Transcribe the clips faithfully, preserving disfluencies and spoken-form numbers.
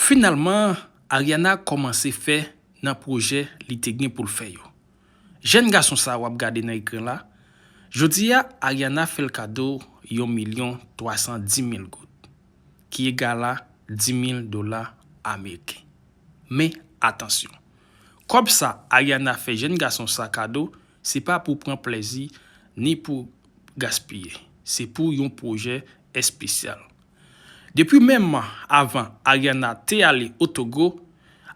Finalman, Ariana kòmanse fè nan pwojè li te gen pou l fè yo. Jèn gason sa a w ap gade nan ekran la, jodi a, Ariana fè l kado yon milyon twa san di mil goud, ki egal a di mil dola ameriken. Men, atansyon, kòb sa Ariana fè jèn gason sa kado, se pa pou pran plezi ni pou gaspiye. Se pou yon pwojè espesyal. Depi menm avan Ariana te ale o Togo,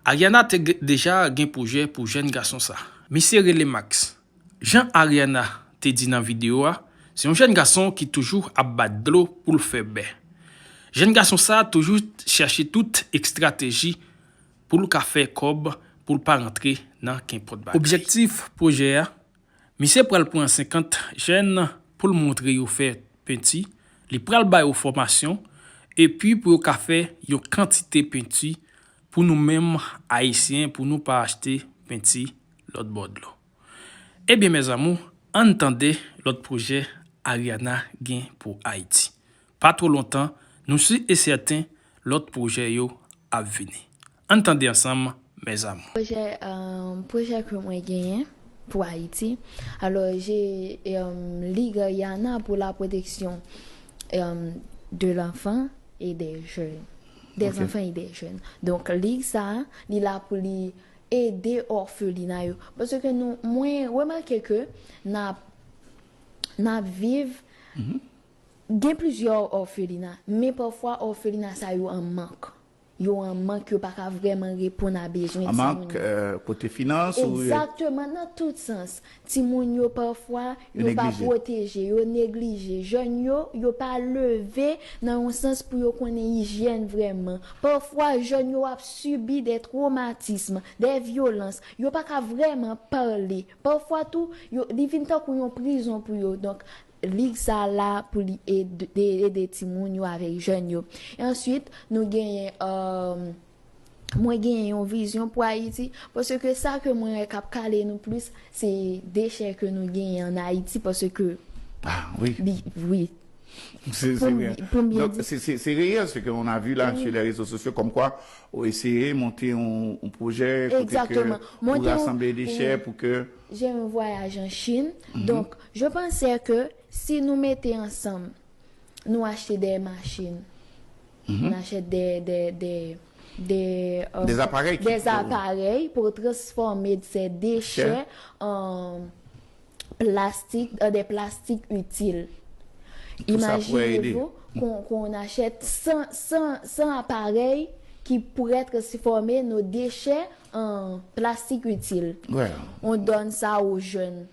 Ariana te g- deja gen pwojè pou jèn gason sa. Misye rele Max. Jan Ariana te di nan videyo a, se yon jèn gason ki toujou ap bat dlo pou l fè bè. Jèn gason sa toujou chèche tout estrateji pou l ka fè kòb, pou l pa rantre nan kenpòt bagay. Objektif pwojè a, misye pral pran senkant jèn pou l montre yo fè penti, li pral ba yo fòmasyon, epi pou yo ka fè yon kantite penti pou nou menm Ayisyen, pou nou pa achte penti lòt bò dlo. Ebyen, mes amours, ann tande lòt pwojè Ariana gen pou Ayiti. Pa twò lontan, nou si e sèten lòt pwojè yo ap vini. Ann tande ansanm, mes amours. Pwojè, euh, pwojè ke mwen genyen pou Ayiti. Alors, j'ai, euh, Ligue Ariana pour la protection, euh, de l'enfant et des jeunes. Des enfants et des jeunes. Donk, lig sa, li la pou li ede òfelina yo. Paske nou, mwen remake ke n ap, n ap viv, gen plizyè òfelina, men pafwa òfelina sa yo an mank. Yo an mank, yo pa ka vrèman reponn a bezwen timoun yo. An mank, euh, kote finans ou, euh, egzakteman, nan tout sans. Timoun yo, pafwa, yo pa pwoteje, yo neglije. Jèn yo, yo pa leve nan yon sans pou yo konnen ijyèn vrèman. Pafwa, jèn yo ap sibi de twomatism, de vyolans. Yo pa ka vrèman pale. Pafwa tou, yo, li vin tankou yon prizon pou yo. Donk, lig sa la pou li ede, ede timoun yo avèk jèn yo. E answit, nou genyen, euh, mwen genyen yon vizyon pou Ayiti, paske sa ke mwen wè k ap kale nou plis, se dechè ke nou genyen an Ayiti, paske Ah, oui. Li, wi. C'est, c'est Pou m, bien. Pou m byen Donk, di. C'est, c'est, c'est réel, ce que on a vu là sur les réseaux sociaux, comme quoi, on essayait de monter un, un projet pour que, Exactement. Pour rassembler des chèques, pour que J'ai un voyage en Chine. Donc, je pensais que si nous mettions ensemble, nous acheter des machines, on achète des, des, des, des, euh, Des appareils qui des appareils pour transformer ces déchets en plastique, en des plastiques utiles. Tout ça pour aider. Imaginez-vous qu'on, qu'on achète cent, cent, cent appareils qui pourraient transformer nos déchets en plastique utile. Ouais. On donne ça aux jeunes.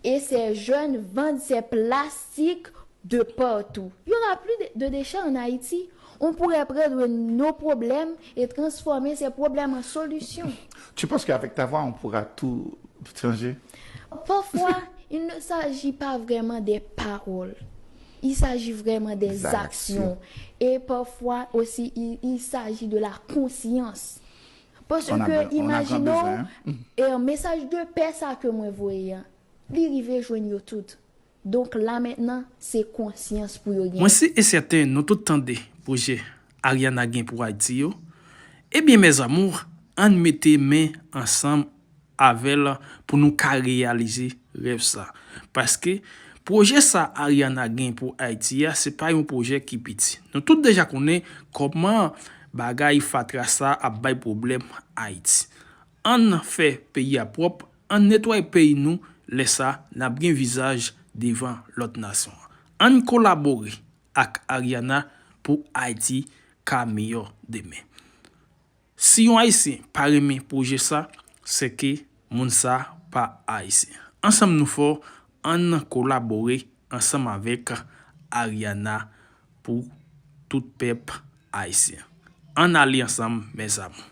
Et ces jeunes vendent ces plastiques de partout. Il n'y aura plus de, de déchets en Haïti. On pourrait prendre nos problèmes et transformer ces problèmes en solutions. Tu penses qu'avec ta voix, on pourra tout changer? Parfois, il ne s'agit pas vraiment des paroles. Il s'agit vraiment des actions. Et parfois aussi, il, il s'agit de la conscience. Paske, imajine'w, e, mesaj de pè sa ke mwen voye an, li rive jwenn yo tout. Donk, la mentnan, se konsyans pou yo genyen. Mwen si e sèten nou tout tande pwojè Ariana gen pou Ayiti yo. Ebyen, mes amours, ann mete men ansanm avè l pou nou ka reyalize rèv sa. Paske pwojè sa Ariana gen pou Ayiti a, se pa yon pwojè ki piti. Nou tout deja konnen kòman bagay fatra sa ap bay pwoblèm Ayiti. Ann fè peyi a pwòp, ann netwaye peyi nou, lè sa n ap gen vizaj devan lòt nasyon an. Ann kolabore ak Ariana pou Ayiti ka miyò demen. Si yon Ayisyen pa renmen pwojè sa, se ke moun sa pa Ayisyen. Ansanm nou fò, ann kolabore ansanm avèk Ariana pou tout pèp ayisyen. Ann ale ansanm, mes amours.